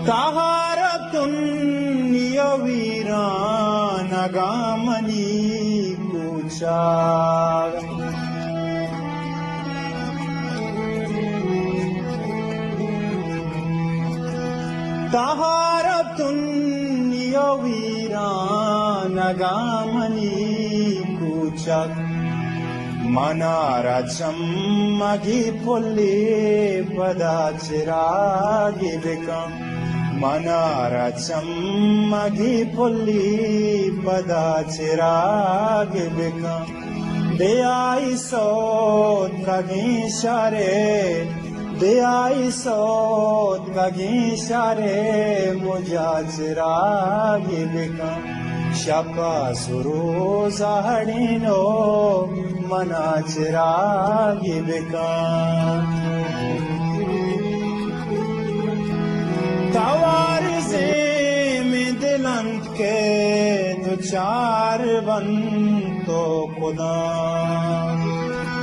تہارتنی ءُ ویرانگاں منی کوچگ۔ تہارتنی ءُ ویرانگاں منی کوچگ۔ منارا چمگی پلی پدا چراگی بکن، منارا چمگی پلی پدا چراگی بکن۔ دیائی سوتکگیں شرے، دیائی سوتکگیں شرے مجا چراگی بکن۔ شپ ءَ سروز ءَ ہڑینو منا چراگی بکن۔ توار زیم دل انت کہ دچار بنت و کدام۔